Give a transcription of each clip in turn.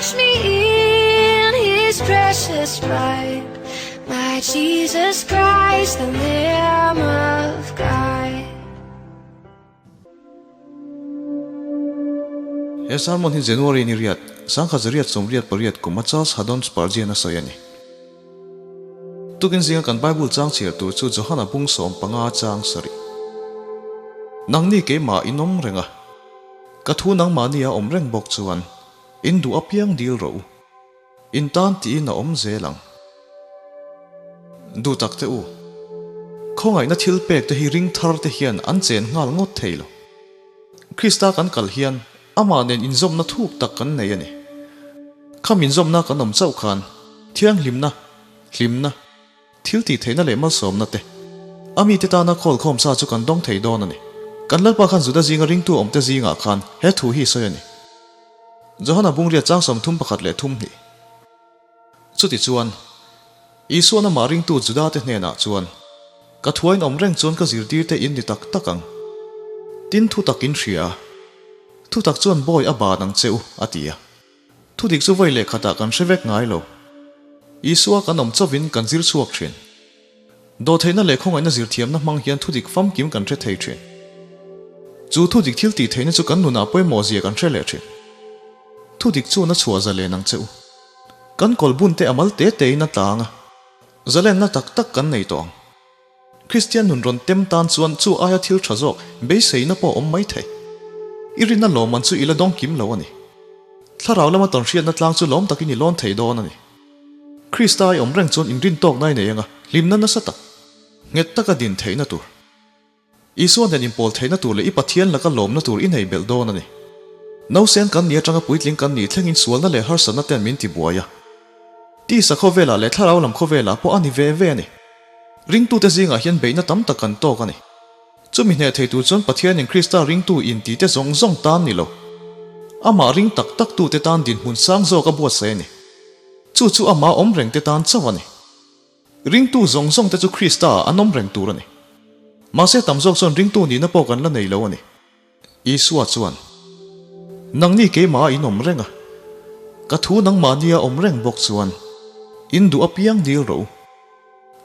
Wash me in his precious blood. My Jesus Christ, the Lamb of God. He sermon hi January ni riat, 1988 kuma Charles Haddon Spurgeon a sawi a ni. Tukin zinga kan Bible chang chhiar tur chu Johana bung 15 chang sarih. Nangni keimah in awm reng a, ka thu nangmahni a awm reng bawk chuan in duh apiang dil rawh u. In tan tiin a awm zel ang. Duh tak teh u, khawngaihna thil pek te hi ring thar te hian an chen nghal ngawt thei lo. Krista kan kal hian amah nen inzawmna thuk tak kan nei a ni. Kham inzawmna kan awm chauh khan thianghlimna, hlimna, thil tih theihna leh malsawmna te a mite tana khawlkhawm sa chu kan dawng thei dawn a ni. Kan Lalpa khan Juda zinga ringtu awmte zingah khan he thu hi sawi a ni. Johana bungria chang 31 leh 32. Chutichuan, Isuan amah ringtu Judate hnenah chuan, Ka thuain awm reng chuan ka zirtirte in ni tak tak ang. Tin thutak in hria a, thutak chuan bawi a ban ang che u, a ti a. Thudik chu vawi leh khatah kan hre vek ngai lo. Isua kan awm chauhin kan zir chhuak thin. Dawhtheihna leh khawngaihna zirthiamna hmang hian thudik famkim kan hre thei thin. Chu thudik thil tih theihna chu kan nunah pawimawh zia kan hre leh thin. Thudik chuan a chhuah zalen ang che u. Kan kawl bun te a mal te tein a tlang a, zalenna tak tak kan nei tawh ang. Kristian nun rawn tem tan chuan chu aia thil tha zawk beiseina pawh a awm mai thei. I rinna lawmman chu i la dawng kim lo a ni. Thlarau lama tawnhriatna tlang chu lawm takin i lawn thei dawn a ni. Krista i awm reng chuan inrin tawkna i nei anga hlimna nasa tak, nghet taka din theihna tur. Isua nen inpawl theihna tur leh i Pathian laka lawmna tur i nei belh dawn a ni. Nausen kan ni atanga puitling kan nih thlengin sualna leh harsatna ten min tibuai a. Tisa khawvelah leh thlarau lam khawvelah pawh a ni ve ve a ni. Ringtute zingah hian beihna tam tak kan tawk a ni. Chumi hneh thei tur chuan Pathianin Krista ringtu intite zawng zawng tan ni lo. Amah ring tak taktute tan dinhmun sang zawk a buatsaih a ni. Chu chu amah awm rengte tan chauh a ni. Ringtu zawng zawngte chu Krista-ah an awm reng tur a ni. Mahse tam zawk chuan ringtu nihna pawh kan la nei lo a ni. Isua chuan, Nangni keimah in awm reng a, ka thu nangmahnia awm reng bawk chuan in duh apiang dil rawh u.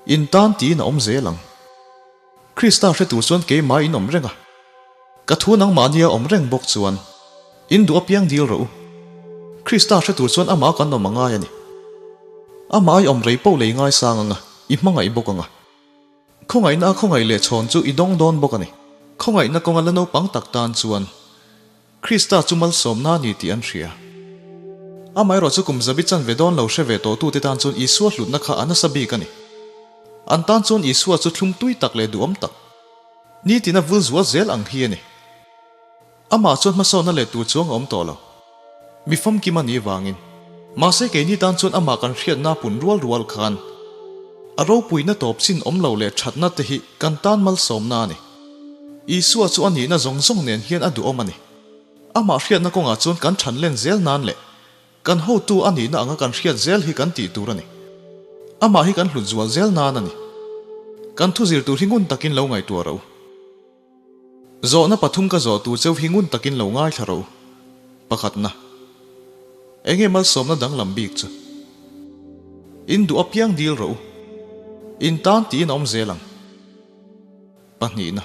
In tan tiin a awm zel ang. Krista hre tur chuan keimah in awm reng a, ka thu nangmahnia awm reng bawk chuan in duh apiang dil rawh u. Krista hre tur chuan amah kan awm a ngai a ni. Amah i awm rei poh lei ngaisang ang a, i hmangaih bawk ang a. Khawngaihna a khawngaih leh chhawn chu i dawng dawn bawk a ni. Khawngaihna kawnga la naupang tak tan chuan Krista chu malsawmna a ni tih an hria. Amaherawh chu kum zabi chanve dawn lo hre ve tawhtute tan chuan Isua hlutna kha a nasa bik a ni. An tan chuan Isua chu thlum tui tak leh duhawm tak, nitina vul zual zel ang hi a ni. Amah chuan hmasawnna leh tur chuang a awm tawh lo. Mi famkim a nih vangin. Mahse keini tan chuan amah kan hriatna pun rual rual khan a ropuina tawp chin awm lo leh thatna te hi kan tan malsawmna a ni. Isua chu a nihna zawng zawng nen hian a duhawm a ni. Amah hriatna kawngah chuan kan than len zel nan leh kan hotu a nihna anga kan hriat zel hi kan tih tur a ni. Amah hi kan hlut zual zel nan a ni. Kan thu zir tur hi ngun takin lo ngaihtuah rawh u. Zawhna pathum ka zawh tur cheu hi ngun takin lo ngaithla rawh u. Pakhatna, Enge malsawmna danglam bik chu? In duh apiang dil rawh u. In tan tiin a awm zel ang. Pahnihna,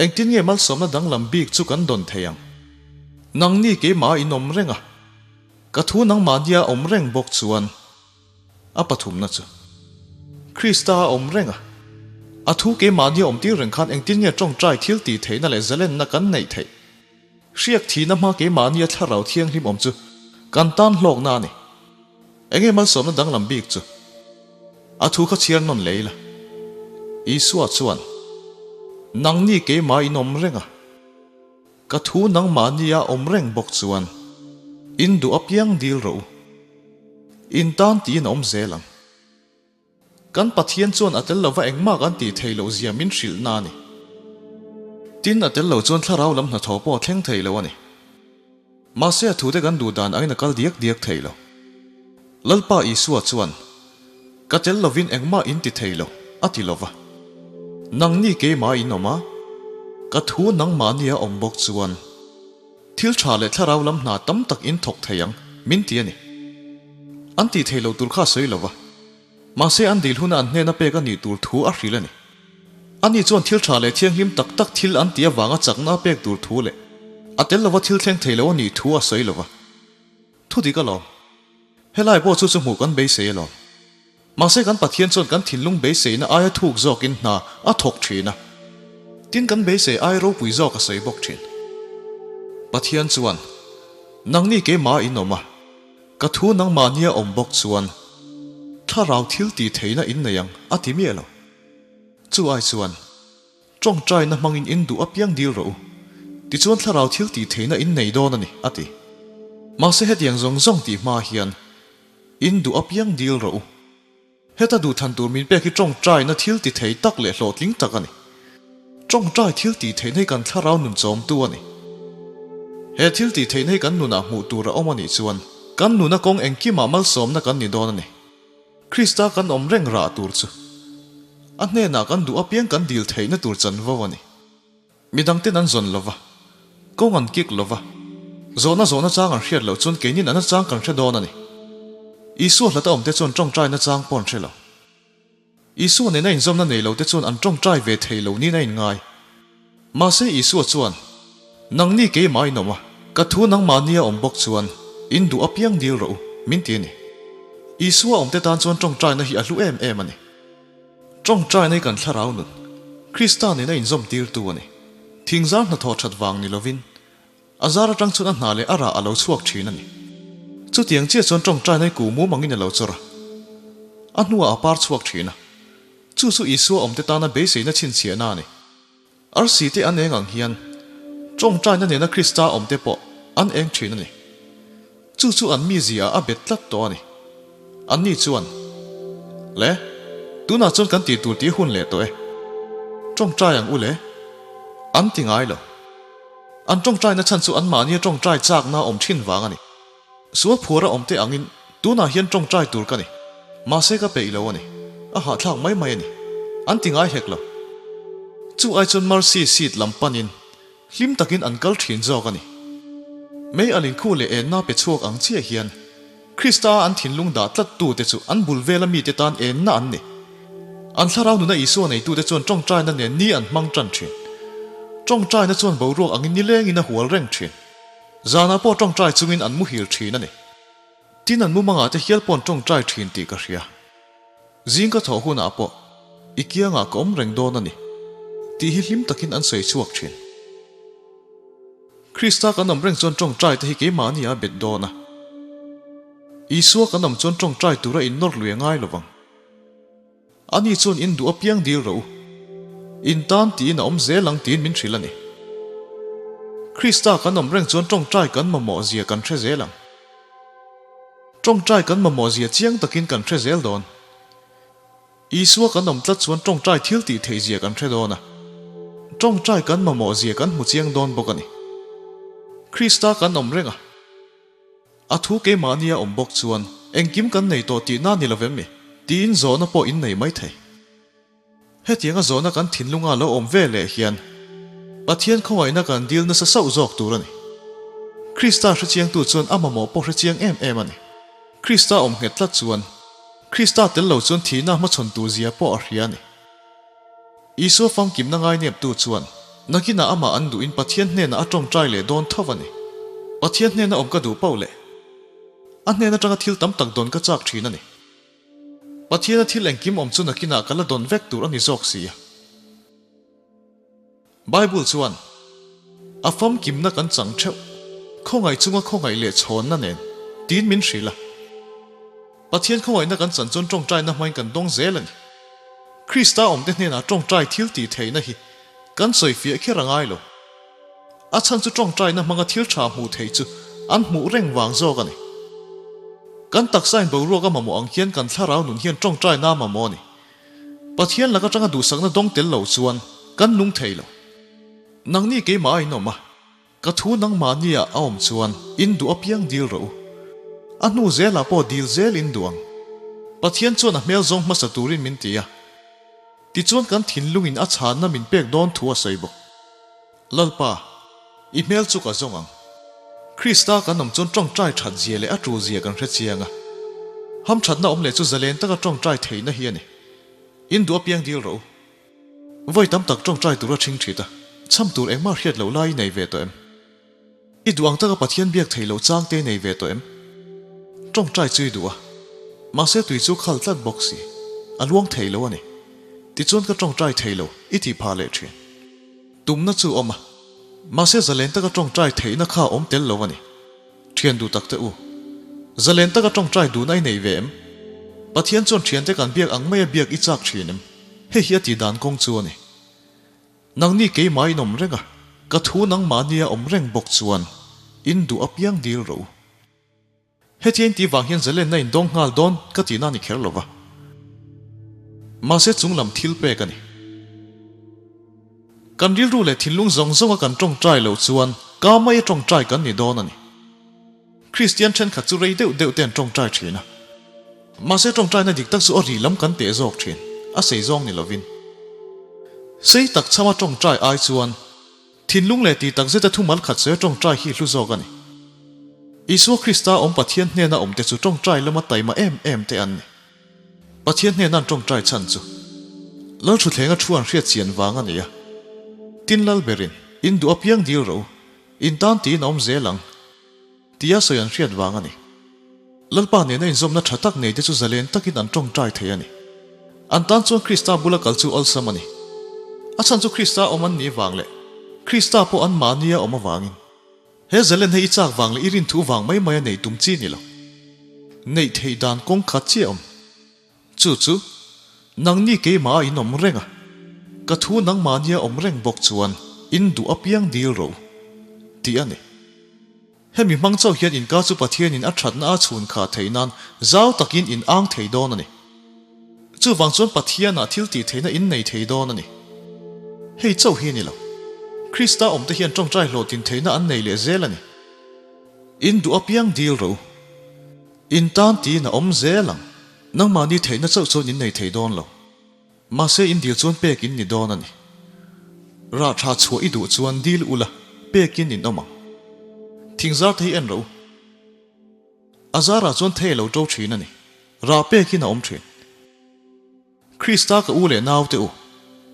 Engtin nge malsawmna danglam bik chu kan dawn thei ang? Nangni keimah in awm reng a, ka thu nangmahnia awm reng bawk chuan A pathumna chu Krista a awm reng a, a thu keimahni a awmtir reng khan engtin nge tawngtai thil tih theihna leh zalenna kan neih theih? Hriak thihna hma keimahni a thlarau thianghlim awm chu kan tan hlawkna a ni. Enge malsawmna danglam bik chu? A thu kha chhiar nawn leh ila. Isua chuan, Nangni keimah in awm reng a, ka thu nangmahni a awm reng bawk chuan in duh apiang dil rawh u. In tan tiin a awm zel ang. Kan Pathian chuan a tel lova engmah kan tih theih loh zia min hrilh na a ni. Tin, a tel lo chuan thlarau lam hnathawh pawh a thleng thei lo a ni. Mahse a thute kan duh dan angin a kal diak diak thei lo. Lalpa Isua chuan, Ka tel lovin engmah in ti thei lo, a ti lova. Nangni keimah in awm a, ka thu nangmahnia awm bawk chuan, Thil tha leh thlarau lam hna tam tak in thawk thei ang, min ti a ni. An tih theih loh tur kha a sawi lo va. Mahse an dil huna an hnena pek a nih tur thu a hrilh a ni. Ani chuan thil tha leh thianghlim tak tak thil an tih avanga chakna a pek tur thu leh a tel lova thil thleng thei lo a nih thu a sawi lo va. Thu dik alawm. Helai pawh chu chu hmuh kan beisei alawm. Mahse kan Pathian chuan kan thinlung beiseina aia thuk zawkin hna a thawk thin a. Tin kan beisei aia ropui zawk a sawi bawk thin. Pathian chuan, Nangni keimah in awm a, ka thu nangmahnia awm bawk chuan thlarau thil tih theihna in nei ang a ti miah lo. Chu ai chuan, Tawngtaina hmangin in duh apiang dil rawh u. Tichuan thlarau thil tih theihna in nei dawn a ni, a ti. Mahse hetiang zawng zawng tih hma hian in duh apiang dil rawh u. Heta duhthan tur min pek hi tawngtaina thil ti thei tak leh hlawhtling tak a ni. Tawngtai thil tih theihna hi kan thlarau nun chawmtu a ni. He thil tih theihna hi kan nunah hmuh tur a awm a nih chuan kan nuna kawng engkimah malsawmna kan ni dawn a ni. Krista kan awm reng rah tur chu a hnenah kan duh apiang kan dil theihna tur chanvo a ni. Midangten an zawn lova, kawng an kik lova, zawhna zawhna chang an hriat loh chuan keinin an achang kan hre dawn a ni. Isua hlata awmte chuan tawngtaina chang pawh an hre lo. Isua nena inzawmna nei lote chuan an tawngtai ve thei lo niin a inngai. Mahse Isua chuan, Nangni keimah in awm a, ka thu nangmahnia awm bawk chuan in duh apiang dil rawh u, min ti a ni. Isua awmte tan chuan tawngtaina hi a hlu em em a ni. Tawngtaina hi kan thlarau nun, Krista nena inzawm tirtu a ni. Thingzar hnathawh that vang ni lovin, a zar atang chuan a hna leh a rah a lo chhuak thin a ni. Chutiang chiah chuan tawngtaina hi ku mum angin a lo chawr a, a hnuah a par chhuak thin a. Chu chu Isua awmte tana beiseina chhinchhiahna a ni. Arsi te an eng ang hian tawngtaina nena Krista awmte pawh an eng thin a ni. Chu chu an mizia a bet tlat tawh a ni. Anni chuan, Le, tunah chuan kan tih tur tih hun leh tawh e. Tawngtai ang u le. An ti ngai lo. An tawngtaina chhan chu anmahnia tawngtai chakna awm thin vang a ni. Sual phuara awm te angin tunah hian tawngtai tur ka ni. Mahse ka peih lo a ni. A hahthlak mai mai a ni. An ti ngai hek lo. Chu ai chuan Mercy seat lam panin hlim takin an kal thin zawk a ni. Mei a linkhu leh enna pe chhuak ang chiah hian Krista an thinlung dah tlat tute chu an bul vela mite tan enna an ni. An thlarau nuna Isua neitute chuan tawngtaina nen ni an hmang tan thin. Tawngtaina chuan boruak angin nilengin a hual reng thin. Zanah pawh tawngtai chungin an muhil thin a ni. Tin an mumangah te hial pawh an tawngtai thin tih ka hria. Zing ka thawh hunah pawh i kiangah ka awm reng dawn a ni tih hi hlim takin an sawi chhuak thin. Krista kan awm reng chuan tawngtai te hi keimahni a bet dawn a. Isua kan awm chuan tawngtai tura innawr lui a ngai lovang. Ani chuan in duh apiang dil rawh u. In tan tiin a awm zel ang tiin min hrilh a ni. Krista kan awm reng chuan tawngtai kan mamawh zia kan hre zel ang. Tawngtai kan mamawh zia chiang takin kan hre zel dawn. Isua kan awm tlat chuan tawngtai thil tih theih zia kan hre dawn a. Tawngtai kan mamawh zia kan hmu chiang dawn bawk a ni. Krista kan awm reng a. A thu keimahnia awm bawk chuan engkim kan nei tawh tihna ni lovem mi? Tiin zawhna pawh in nei mai thei. Hetianga zawhna kan thinlunga lo awm ve leh hian Pathian khawngaihna kan dil nasa sauh zawk tur a ni. Krista hrechiangtu chuan a mamawh pawh hrechiang em em a ni. Krista awm nghet tlat chuan Krista tel lo chuan thihna hmachhawn tur zia pawh a hria a ni. Isua famkimna ngaineptu chuan nakinah amah an duhin Pathian hnenah a tawngtai leh dawn tho a ni. Pathian hnena awm ka duh pauh leh a hnen atanga thil tam tak dawn ka chak thin a ni. Pathiana thil engkim awm chu nakinah ka la dawn vek tur a ni zawk si a. Bible chuan, A famkimna kan chang theuh, khawngaih chunga khawngaih leh chhawnna nen, tiin min hrilh a. Pathian khawngaihna kan chan chuan tawngtaina hmain kan dawng zel a ni. Krista awmte hnenah tawngtai thil tih theihna hi kan sawi fiah kher a ngai lo. A chhan chu tawngtaina hmanga thil tha hmuh theih chu an hmuh reng vang zawk a ni. Kan taksain boruak a mamawh ang hian kan thlarau nun hian tawngtaina a mamawh a ni. Pathian lak atanga duhsakna dawng tel lo chuan kan nung thei lo. Nangni keimah a inawm a, ka thu nangmahnia a awm chuan in duh apiang dil rawh u. A hnu zelah pawh dil zel in duh ang. Pathian chuan a hmel zawng hmasa turin min ti a, tichuan kan thinlungin a chhanna min pek dawn thu a sawi bawk. Lalpa, i hmel chu ka zawng ang. Krista kan awm chuan tawngtai that zia leh a tul zia kan hre chiang a. Hamthatna awm leh chu zalen taka tawngtai theihna hi a ni. In duh apiang dil rawh u. Vawi tam tak tawngtai tura thing thit a, chham tur engmah hriat loh lai i nei ve tawh em? I duh ang taka Pathian biak theih loh chang te i nei ve tawh em? Tawngtai chu i duh a, mahse tui chu khal tlat bawk si, a luang thei lo a ni. Tichuan ka tawngtai thei lo i tih phah leh thin. Tumna chu awm a, mahse zalen taka tawngtai theihna kha awm tel lo a ni. Thian duh tak te u, zalen taka tawngtai duhna i nei ve em? Pathian chuan thiante kan biak ang maia biak i chak thin em? Hei hi a tih dan kawng chu a ni. Nangni keimah in awm reng a, ka thu nangmahnia awm reng bawk chuan in duh apiang dil rawh u. Hetiang tih vang hian zalenna in dawng nghal dawn ka tihna a ni kher lo va. Mahse chunglam thil pek a ni. Kan rilru leh thinlung zawng zawnga kan tawngtai loh chuan ka mai a tawngtai kan ni dawn a ni. Kristian thenkhat chu rei deuh deuh te an tawngtai thin a. Mahse tawngtaina dik tak chu a ri lam kan teh zawk thin, a sei zawng ni lovin. Sei tak chhama tawngtai ai chuan Thinlung leh tih tak zeta thumal khat sawi a tawngtai hi hlu zawk a ni. Isua Krista awm Pathian hnena awmte chu tawngtai lama taima em em te an ni. Pathian hnena an tawngtai chhan chu Lal Thutthlenga thu an hriat chian vang a ni a. Tin Lal berin, In duh apiang dil rawh u, in tan tiin a awm zel ang, tia sawi an hriat vang a ni. Lalpa nena inzawmna tha tak neite chu zalen takin an tawngtai thei a ni. An tan chuan Krista bula kal chu awlsam a ni. A chhan chu Krista awm an nih vang leh Krista pawh an mahnia awm avangin. He zalen hei i chak vang leh i rinthu vang mai mai a nei tum chi ni lo. Neih theih dan kawng khat chiah awm. Chu chu, nangni keimah a in awm reng a, ka thu nangmahnia awm reng bawk chuan in duh apiang dil ro, tih a ni. Hemi hmang chauh hian inka chu Pathianin a thatna a chhun khah theih nan zau takin in ang thei dawn a ni. Chuvang chuan Pathianah thil tih theihna in nei thei dawn a ni. Hei chauh hi a ni lo. Krista awmte hian tawngtai hlawhtlin theihna an nei leh zel a ni. In duh apiang dil ro. In tan tiin a awm zel ang. Nangmahni theihna chauh chuan in nei thei dawn lo. Mahse in dil chuan pek in ni dawn a ni. Rah tha chhuah i duh chuan dil ula pekin in awm ang. Thingzar te hi en rawh u. A zarah chuan thei a lo to thin a ni. Rah pekin a awm thin. Krista ka u leh naute u,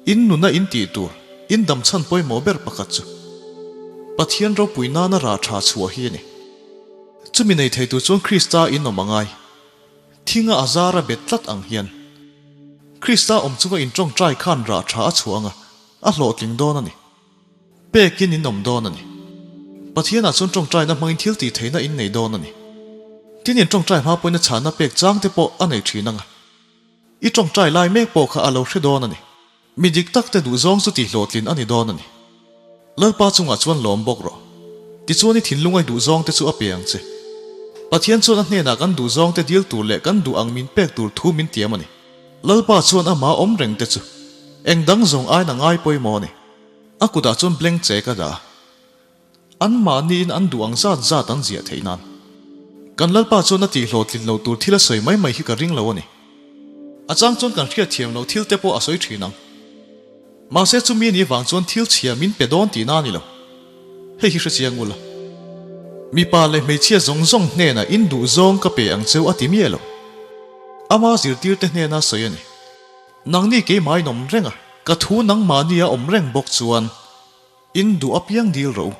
in nuna in tih tur, in dam chhan pawimawh ber pakhat chu Pathian ropui nana rah tha chhuah hi a ni. Chumi nei thei tur chuan Krista in awm a ngai. Thinga a zar a bet tlat ang hian Krista awm chunga in tawngtai khan rah tha a chhuah anga a hlawhtling dawn a ni. Pekin in awm dawn a ni. Pathianah chuan tawngtaina hmangin thil tih theihna in nei dawn a ni. Tin in tawngtai hma pawhin a chhahna pek chang te pawh a nei thin anga. I tawngtai lai mek pawh kha a lo hre dawn a ni. Mi dik tak te duhzawng chu tihhlawhtlin a ni dawn a ni. Lalpa chungah chuan lawm bawk rawh. Tichuan i thinlungai duhzawng te chu a pe ang che. Pathian chuan a hnenah kan duhzawng te dil tur leh kan duh ang min pek tur thu min tiam a ni. Lalpa chuan amah awm reng te chu eng dang zawng aiin a ngai pawimawh a ni. A kutah chuan blank che ka dah a. Anmahniin an duh ang zat zat an ziah theih nan. Kan Lalpa chuan a tihhlawhtlin lo tur thil a sawi mai mai hi ka ring lo a ni. A chang chuan kan hriatthiam loh thil te pawh a sawi thin ang. Mahse chumi a nih vang chuan thil chhia min pe dawn tihna a ni lo. Hei hi hrechiang ula. Mipa leh hmeichhia zawng zawng hnenah in duh zawng ka pe ang cheu a ti miah lo. Ama zirtirte hnena sawi a ni. Nangni keimah in awm reng a, ka thu nangmahni a awm reng bawk chuan In duh apiang dil rawh u.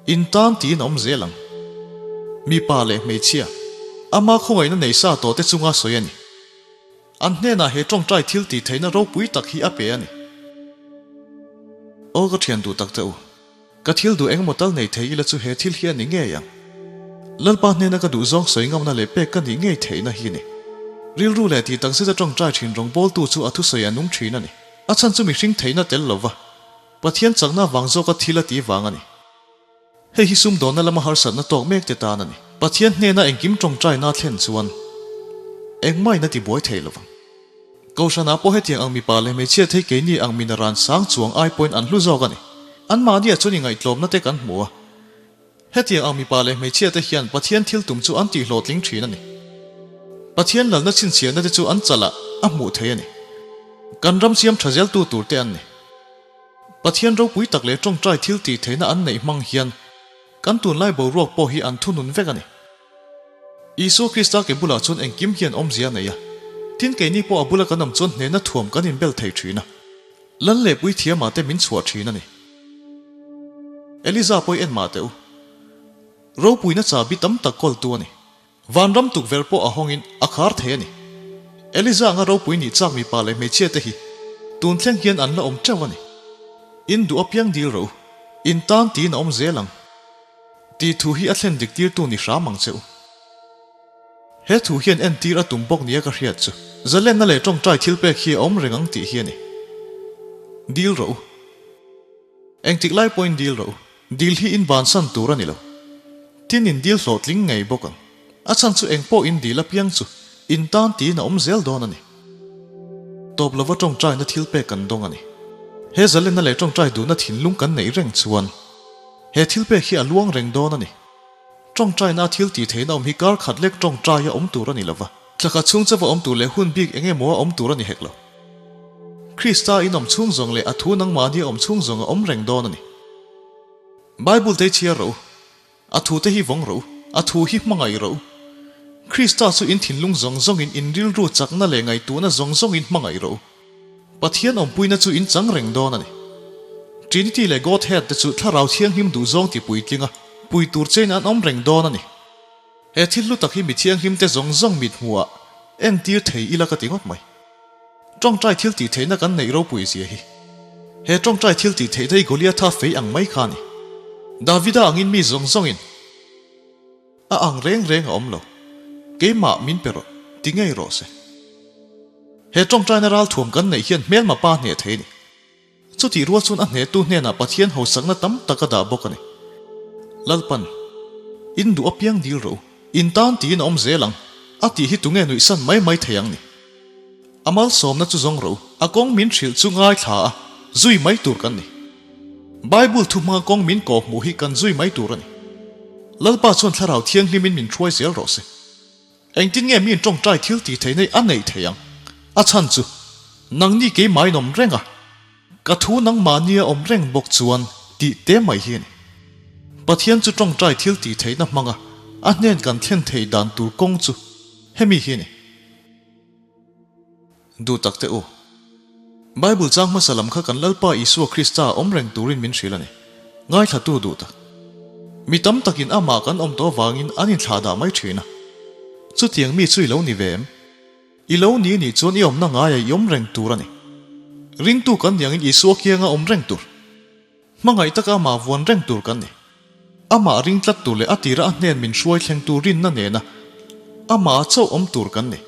In tan tiin a awm zel ang. Mipa leh hmeichhia, ama khawngaihna nei sa tawh te chunga sawi a ni. An hnenah he tawngtai thil tih theihna ropui tak hi a pe a ni. Aw ka thian duh tak te u, ka thil duh engemaw tal nei thei ila chu he thil hi a ni ngei ang. Lalpa hnena ka duh zawng sawi ngamna leh pek ka nih ngei theihna hi a ni. Rilru leh tih tak zeta tawngtai thin rawngbawltu chu a thusawi a nung thin a ni. A chhan chu mihring theihna tel lova Pathian chakna vang zawka thil a tih vang a ni. Hei hi sumdawnna lama harsatna tawk mek te tan a ni. Pathian hnena engkim tawngtaina a thlen chuan engmah in a ti buai thei lovang. Kohhranah pawh hetiang ang mipa leh hmeichhia thei keini ang mina ran sang chuang ai pawhin an hlu zawk a ni. Anmahniah chuan ingaihtlawmna te kan hmu a. Hetiang ang mipa leh hmeichhia te hian Pathian thil tum chu an tihhlawhtling thin a ni. Pathian lalna chhinchhiahna te chu an chalah a hmuh theih a ni. Kan ram siam tha zel tu tur te an ni. Pathian ropui tak leh tawngtai thil tih theihna an neih hmang hian. Kan tunlai boruak pawh hi an thunun vek a ni. Isua Krista ke bulah chuan engkim hian awmzia a nei a. Tin, keini pawh a bula kan awm chuan hnehna thuam kan inbel thei thin a. Lal leh puithiamah te min chhuah thin a ni. Eliza pawh i en mah teh u. Ropuina chahbi tam tak kawltu a ni. Vanram tukverh pawh a hawngin a khar thei a ni. Eliza anga ropui nih chak mipa leh hmeichhia te hi tun thleng hian an la awm teuh a ni. In duh apiang dil rawh u, in tan tiin a awm zel ang. Tih thu hi a thlen dik tirtu ni hram ang che u. He thu hian entir a tum bawk nia ka hriat chu zalenna leh tawngtai thil pek hi a awm reng ang tih hi a ni. Dil rawh u. Engtik lai pawhin dil rawh u. Dil hi in bansan tur a ni lo. Tin in dil hlawhtling ngei bawk ang. A chhan chu eng pawh in dil apiang chu in tan tiin a awm zel dawn a ni. Tawp lova tawngtaina thil pek kan dawng a ni. He zalenna leh tawngtai duhna thinlung kan neih reng chuan he thil pek hi a luang reng dawn a ni. Tawngtaina a thil tih theihna awm hi kar khat lek tawngtai a awm tur a ni lova, thlakhat chhung chauha awm tur leh hun bik eng emaw a awm tur a ni hek lo. Krista in awm chhung zawng leh a thu nangmahni a awm chhung zawng a awm reng dawn a ni. Bible te chhiar rawh u, a thu te hi vawng rawh u, a thu hi hmangaih rawh u. Krista chu in thinlung zawng zawngin in rilru chakna leh ngaihtuahna zawng zawngin hmangaih rawh u. Pathian awmpuina chu in chang reng dawn a ni. Trinity leh Godhead te chu Thlarau Thianghlim duhzawng ti puitlinga pui tur chein an awm reng dawn a ni. He thil hlu tak hi mi thianghlim te zawng zawng mit hmuhah entir thei ila ka ti ngawt mai. Tawngtai thil tih theihna kan neih ropui zia hi. He tawngtai thil tih theihna hi Goliatha fei ang mai kha a ni. Davida angin mi zawng zawngin a ang reng reng a awm lo. Keimah min pe rawh, ti ngei rawh se. He tawngtaina ralthuam kan neih hian hmelma pa hneh thei a ni. Chutih rual chuan a hnehtu hnenah Pathian hausakna tam tak a dah bawk a ni. Lalpan, In duh apiang dil rawh u, in tan tiin a awm zel ang, a tih hi tunge nuihsan mai mai thei ang ni? A malsawmna chu zawng rawh u, a kawng min hrilh chu ngaithla a, zui mai tur kan ni. Bible thu hmanga kawng min kawh hmuh hi kan zui mai tur a ni. Lalpa chuan Thlarau Thianghlimin min hruai zel rawh se. Engtin nge miin tawngtai thil tih theih nei a neih theih ang? A chhan chu, nangni keimah in awm reng a, ka thu nangmahni a awm reng bawk chuan tih te mai hi a ni. Pathian chu tawngtai thil tih theihna hmanga a hnen kan thlen theih dan tur kawng chu hemi hi a ni. Duh tak teh u. Bible chang hmasa lam kha kan Lalpa Isua Krista awm reng turin min hrilh a ni. Ngaithlatu duh tak. Mi tam takin amah kan awm tawh avangin an inthlah dah mai thin a. Chutiang mi chu i lo ni ve em? I lo ni nih chuan i awmna ngaiah i awm reng tur a ni. Ringtu kan nih angin Isua kianga awm reng tur. Hmangaih taka amah vuan reng tur kan ni. Amah ring tlat tur leh a tira a hnen min hruai thleng tur rinna nena amah chauh awm tur kan ni.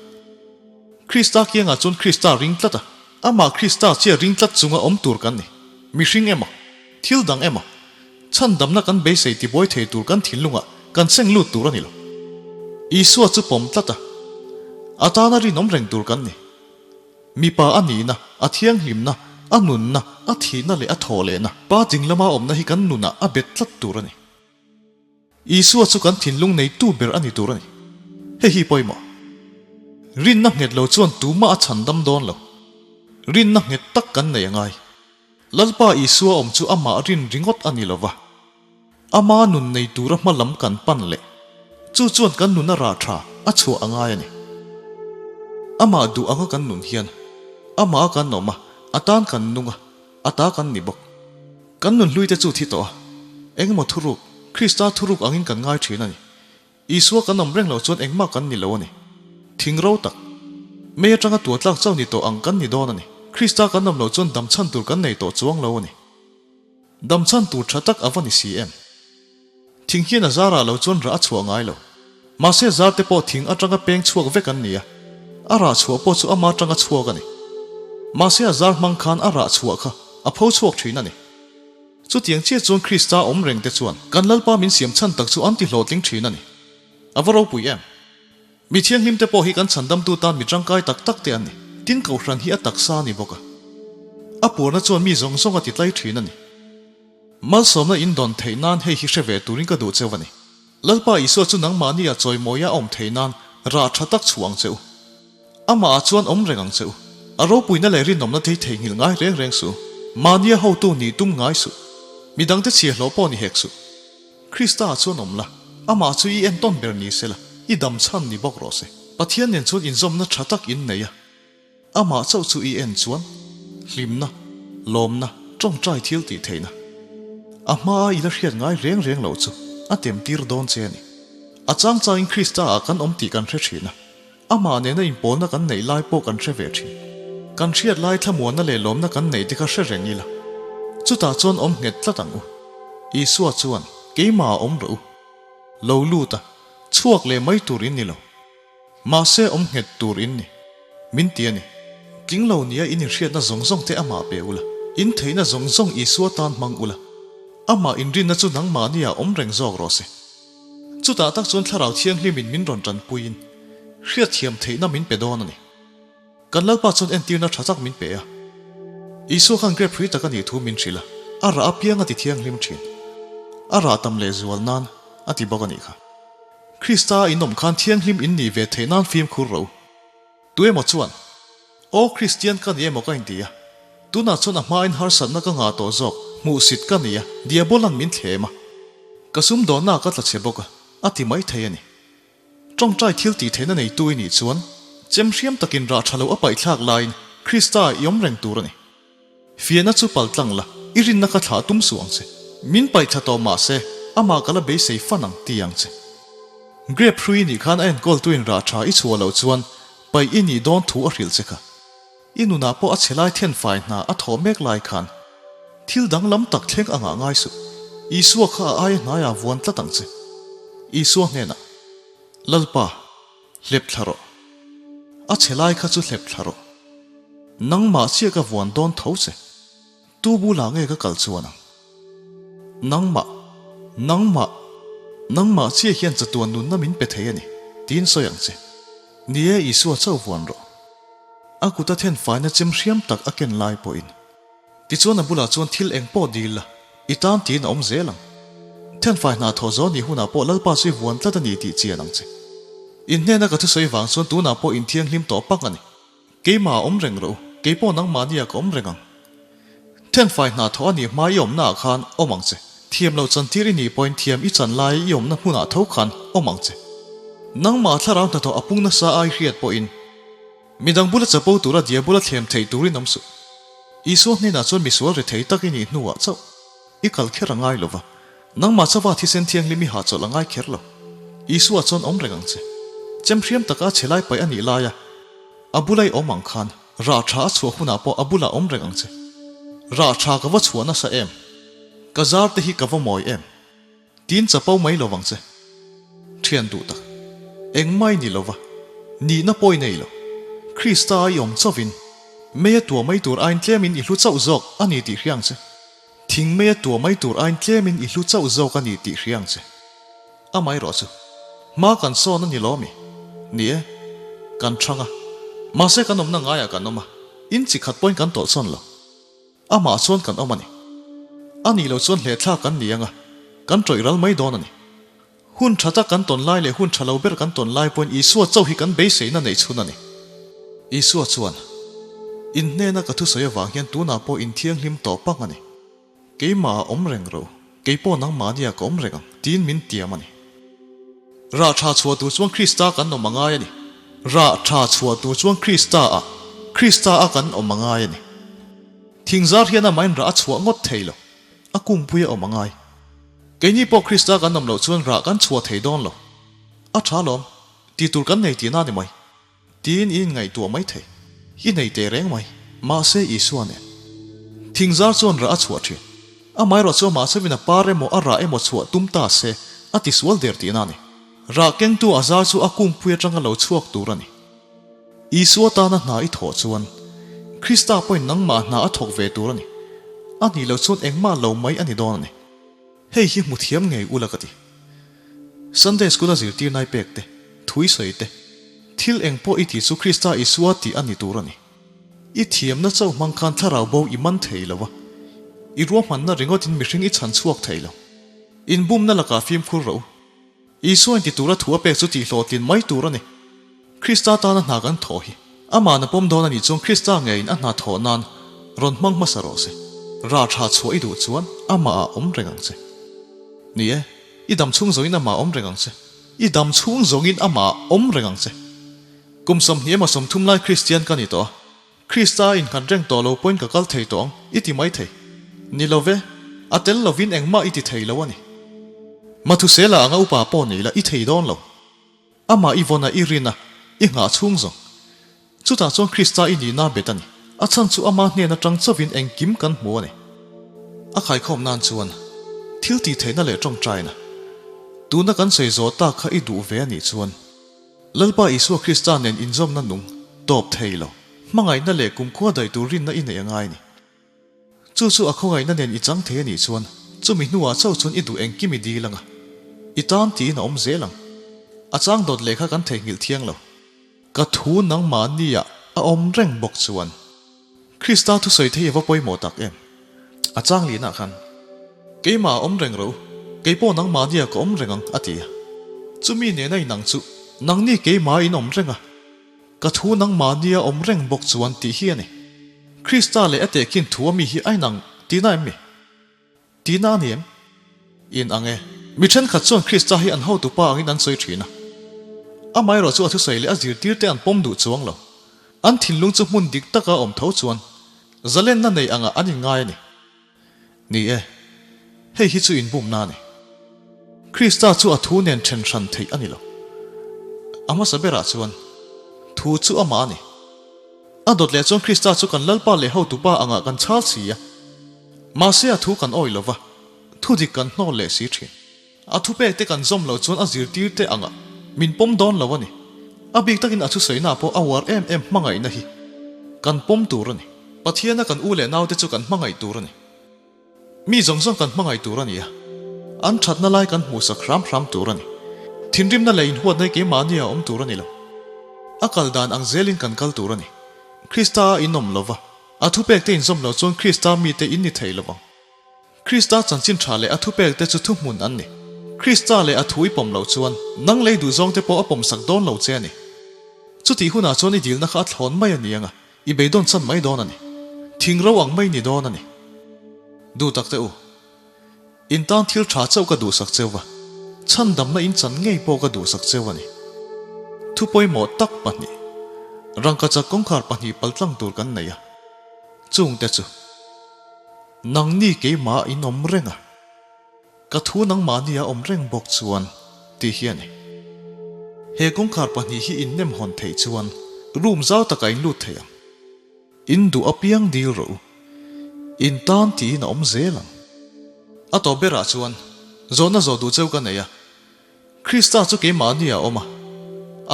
Krista kiangah chuan Krista ring tlat a, amah Krista chiah ring tlat chunga awm tur kan ni. Mihring emaw, thil dang emaw, chhandamna kan beisei tibuai thei tur kan thinlungah kan seng lut tur a ni lo. Isua chu pawm tlat a, a tana rinawm reng tur kan ni. Mipa a nihna, a thianghlimna, a nunna, a thihna leh a thawhlehna, Pa ding lama awmna hi kan nunah a bet tlat tur a ni. Isua chu kan thinlung neitu ber a ni tur a ni. Hei hi pawimawh. Rinna nghet lo chuan tumah a chhandam dawn lo. Rinna nghet tak kan nei a ngai. Lalpa Isua awm chu amah rin ringawt a ni lo va. Ama nun nei tura hma lam kan pan leh chu chuan kan nun a rah tha a chhuah a ngai a ni. Amah duh anga kan nun hian amah a kan awm a, a tan kan nung a, a ta kan ni bawk. Kan nun hlui te chu thi tawh a, engemaw thuruk, Krista thuruk angin kan ngai thin a ni. Isua kan awm reng loh chuan engmah kan ni lo a ni. Thing ro tak, mei atanga tua tlak chauh ni tawh ang kan ni dawn a ni. Krista kan awm loh chuan dam chhan tur kan nei tawh chuang lo a ni. Dam chhan tur tha tak a va ni si em? Thing hian a zarah lo chuan rah a chhuah ngai lo. Mahse zar te pawh thing atanga peng chhuak vek an ni a, a rah chhuah pawh chu ama atanga chhuak a ni. Mahse a zar hmang khan a rah chhuah kha a pho chhuak thin a ni. Chutiang chiah chuan Krista awm reng te chuan kan Lalpa min siam chhan tak chu an ti hlawhtling thin a ni. A va ropui em? Mi thianghlim te pawh hi kan chhandamtu tan mi tangkai tak tak te an ni. Tin Kohhran hi a taksa a ni bawk a. A puarna chuan mi zawng zawng a ti tlai thin a ni. Malsawmna in dawn theih nan hei hi hre ve turin ka duh cheu a ni. Lalpa Isua chu nangmahni a chawimawia a awm theih nan rah tha tak chhuah ang che u. Amah ah chuan awm reng ang che u. A ropuina leh rinawmna te hi theihnghilh ngai reng reng suh. Mahnia hotu nih tum ngai suh. Midangte chhiahhlawh pawh ni hek suh. Krista ah chuan awm la, amah chu i entawn ber ni se la, i dam chhan ni bawk rawh se. Pathian nen chuan inzawmna tha tak in nei a, amah chauh chu i en chuan hlimna, lawmna, tawngtai thil tih theihna, a hmaa i la hriat ngai reng reng loh chu a tem tir dawn che a ni. A chang changin Krista ah kan awm tih kan hre thin a, amah nena inpawlna kan neih lai pawh kan hre ve thin. Kan hriat lai thlamuanna leh lawmna kan neih te kha hre reng ila, chutah chuan awm nghet tlat ang u. Isua chuan, Keimah ah awm rawh u. Lo lut a, chhuak leh mai tur in ni lo. Mahse awm nghet tur in ni. Min ti a ni. Tling lo nia in inhriatna zawng zawng te amah pe ula, in theihna zawng zawng Isua tan hmang ula, amah inrinna chu nangmahni ah awm reng zawk rawh se. Chutah tak chuan Thlarau Thianghlimin min rawn tanpuiin hriatthiam theihna min pe dawn a ni. Kan Lalpa chuan entirna tha tak min pe a. Isua khan grep hrui tak a nih thu min hrilh a, a rah apiang a ti thianghlim thin. A rah tam leh zual nan a ti bawk a nih kha. Krista a inawm khan thianghlim in nih ve theih nan fimkhur ro. Tu emaw chuan, Aw Kristian ka ni emaw ka inti a, tunah chuan a hmain harsatna ka ngah tawh zawk, hmuhsit ka ni a, Diabolan min thlem a, ka sumdawnna ka tla chhe bawk a, a ti mai thei a ni. Tawngtai thil tih theihna neitu i nih chuan, chem hriam takin rah tha lo a paihthlak laiin Krista i awm reng tur a ni. Fiahna chu pal tlang la, i rinna ka thlah tum suh ang che. Min paih thla tawh mah se, amah ka la beisei fan ang ti ang che. Grape hrui i nih khan a enkawltuin rah tha i chhuah loh chuan paih i nih dawn thu a hrilh che kha. I nunah pawh a chhe lai then fai hna a thawh mek lai khan thil danglam tak thleng angah ngai suh. Isua kha a aia hnaiah vuan tlat ang che. Isua hnenah, Lalpa, hlep thla rawh. A chhe lai kha chu hlep thla rawh. Nangmah chiah ka vuan dawn tho che. Tu bulah nge ka kal chuan ang? Nangmah, nangmah, nangmah chiah hian chatuan nunna min pe thei a ni, tiin sawi ang che. Ni e, Isua chauh vuan rawh. A kuta then faina chem hriam tak a ken lai pawhin. Tichuan a bulah chuan thil eng pawh dil la, i tan tiin a awm zel ang. Thenfai hna thawh zawh nih hunah pawh Lalpa chu i vuan tlat a ni tih chian ang che. In hnena ka thusawi vang chuan tunah pawh inthianghlim tawh pak a ni. Keimah a awm reng rawh u, kei pawh nangmahniah ka awm reng ang. Thenfai hna thawh a nih hma i awmnaah khan awm ang che. Thiam loh chantir i nih pawhin thiam i chan lai i awmna hmunah tho khan awm ang che. Nangmah thlarau hnathawh a pung nasa a i hriat pawhin. Midang bula chapo tura dia bula thlem theih turin awm suh. Isua hnenah chuan misual ri thei tak i nih hnuah chauh i kal kher a ngai lova, nangmah chauha thisen thianghlim i hahchawlh a ngai kher lo. Isua chuan awm reng ang che. Chem hriam taka a chhe lai paih a nih laia a bula i awm ang khan rah tha a chhuah hunah pawh a bulah awm reng ang che. Rah tha ka va chhuah nasa em? Ka zar te hi ka va mawi em? Tin chapo mai lo vang che. Thian duh tak. Engmah i ni lo va, nihna pawh i nei lo. Krista a i awm chauhin, mei a tua mai tur aiin tlemin i hlu chauh zawk a ni tih hria ang che. Thing mei a tua mai tur aiin tlemin i hlu chauh zawk a ni tih hria ang che. Amaherawh chu, hma kan sawn a ni lo ami? Ni e, kan thang a. Mahse kan awmna ngaiah kan awm a, in chi khat pawhin kan tawlhsawn lo. Amah chuan kan awm a ni. A nih loh chuan hlehthlak kan ni ang a, kan tawih ral mai dawn a ni. Hun tha tak kan tawn lai leh hun tha lo ber kan tawn lai pawhin Isua chauh hi kan beiseina neih chhun a ni. Isua chuan, In hnena ka thusawi avang hian tunah pawh in thianghlim tawh pak a ni. Keimah a awm reng ro, kei pawh nangmahnia ka awm reng ang, tiin min tiam a ni. Rah tha chhuah tur chuan Krista kan awm a ngai a ni. Rah tha chhuah tur chuan Krista ah, Krista a kan awm a ngai a ni. Thingzar hian amahin rah a chhuah ngawt thei lo, a kungpui a awm a ngai. Keini pawh Krista kan awm loh chuan rah kan chhuah thei dawn lo. A tha lawm, ti tur kan nei tihna a ni mai. Tiin i inngaihtuah mai thei. I nei teh reng mai. Mahse Isua nen. Thingzar chuan rah a chhuah thin. Amaherawh chu amah chauhin a par emaw a rah emaw chhuah tum ta se, a tisual der tihna a ni. Rah kengtu a zar chu a kungpui atanga lo chhuak tur a ni. Isua tana hna i thawh chuan, Krista pawhin nangmah hna a thawk ve tur a ni. A nih loh chuan engmah lo mai a ni dawn a ni. Hei hi hmu thiam ngei ula ka ti. Sunday School a zirtir nai pek te, thui sawi te, thil eng pawh i tih chu Krista Isua tih a ni tur a ni. I thiamna chauh hmang khan thlarau bo i man thei lo a, i ruahmanna ringawtin mihring i chhan chhuak thei lo. Inbumna lakah fimkhur rawh u. Isua inti tura thu a pek chu tihhlawhtlin mai tur a ni. Krista tana hna kan thawh hi amah na pawm dawn a nih chuan Krista ngeiin a hna thawh nan rawn hmang hmasa rawh se. Rah tha chhuah i duh chuan amah ah awm reng ang che. Ni e. I dam chhung zawngin amah awm reng ang che. I dam chhung zawngin amah awm reng ang che. Kum 20 emaw 30 lai Kristian ka ni tawh a. Krista a innghat reng tawh lo pawhin ka kal thei tawh ang, i ti mai thei. Ni lo ve, a tel lovin engmah i ti thei lo a ni. Mathusela anga upa pawh nei la i thei dawn lo. Amah i vawn a, i rin a, i nghah chhung zawng. Chutah chuan Krista i nihna bet a ni. A chhan chu ama hnen atang chauhin engkim kan hmu a ni. A khaikhawm nan chuan thil tih theihna leh tawngtaina tuna kan sawi zawh tak kha i duh ve a nih chuan Lalpa Isua Krista nen inzawmna nung tawp thei lo, hmangaihna leh kumkhua daih tur rinna i neih a ngai a ni. Chu chu a khawngaihna nen i chang thei a nih chuan chumi hnuah chauh chuan i duh engkim i dil ang a, i tan tiin a awm zel ang. A chang dawt lehkha kan theihnghilh thiang lo. Ka thu nangmahnia a awm reng bawk chuan Krista thusawi thei a va pawimawh tak em? A chang lihnah khan, Keimah a awm reng ro, kei pawh nangmahnia ka awm reng ang, a ti a. Chumi nena inang chu nangni keimah in awm reng a. Ka thu nangmahnia awm reng bawk chuan tih hi a ni. Krista leh a tehkhin thu a mi hi a inang tihna em mi? Tihna a ni em? In ang e. Mi thenkhat chuan Krista hi an hotupa angin an sawi thin a. Amaherawh chu a thusawi leh a zirtirte an pawm duh chuang lo. An thinlung chu hmun dik taka awm tho chuan zalenna nei angah an inngai a ni. Ni e, hei hi chu inbumna a ni. Krista chu a thu nen then hran theih a ni lo. A hmasa berah chuan, thu chu amah a ni. A dawt leh chuan Krista chu kan Lalpa leh hotupa angah kan chhal si a. Mahse a thu kan awih lo va, thu dik kan hnawl leh si thin. A thupek te kan zawm loh chuan a zirtir te angah min pawm dawn lo a ni. A bik takin a thusawiina pawh a uar em em hmangaihna hi kan pawm tur a ni. Pathiana kan u leh naute chu kan hmangaih tur a ni. Mi zawng zawng kan hmangaih tur a ni a, an thatna lai kan hmuhsak hram hram tur a ni. Thinrimna leh inhuatna hi keimahni a awm tur a ni lo. A kal dan ang zelin kan kal tur a ni. Krista a inawm lo va, a thupekte inzawm lo chuan Krista mite in ni thei lo vang. Krista chanchin tha leh a thupekte chu thuhmun an ni. Krista leh a thu i pawm loh chuan nang lei duhzawngte pawh a pawmsak dawn lo che a ni. Chutih hunah chuan i dilna kha a thlawn mai a ni ang a, i beidawn chan mai dawn a ni. Thing ro ang mai ni dawn a ni. Duh tak teh u. In tan thil tha chauh ka duhsak cheu va, chhandamna in chan ngei pawh ka duhsak cheu a ni. Thu pawimawh tak pahnih, rangkachak kawngkhar pahnih paltlang tur kan nei a, chungte chu. Nangni keimah in awm reng a, ka thu nangmahni a awm reng bawk chuan tih hi a ni. He kawngkhar pahnih hi in nem hawn theih chuan room zau takah in lut thei ang. In duh apiang dil rawh u. In tan tiin a awm zel ang. A tawp berah chuan zawhna zawh duh cheu ka nei a, Krista chu keimahni a awm a,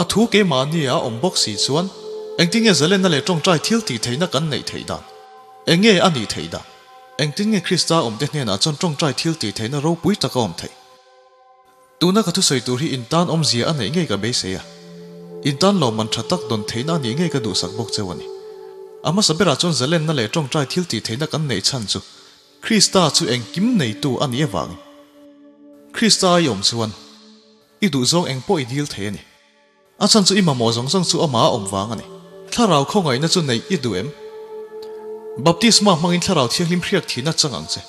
a thu keimahni a awm bawk si chuan engtin nge zalenna leh tawngtai thil tih theihna kan neih theih dan? Eng nge a nih theih dan? Engtin nge Krista awmte hnenah chuan tawngtai thil tih theihna ropui tak a awm theih? Tuna ka thusawi tur hi intan awmzia a neih ngei ka beisei a, intan lawmman tha tak dawn theihna a nih ngei ka duhsak bawk cheu a ni. A hmasa berah chuan zalenna leh tawngtai thil tih theihna kan neih chhan chu Krista chu engkim neitu a nih avangin Krista i awm chuan i duhzawng eng pawh i dil thei a ni. A chhan chu i mamawh zawng zawng chu amah a awm vang a ni. Thlarau khawngaihna chu neih i duh em? Baptisma hmangin Thlarau Thianghlim hriak thihna chang ang che.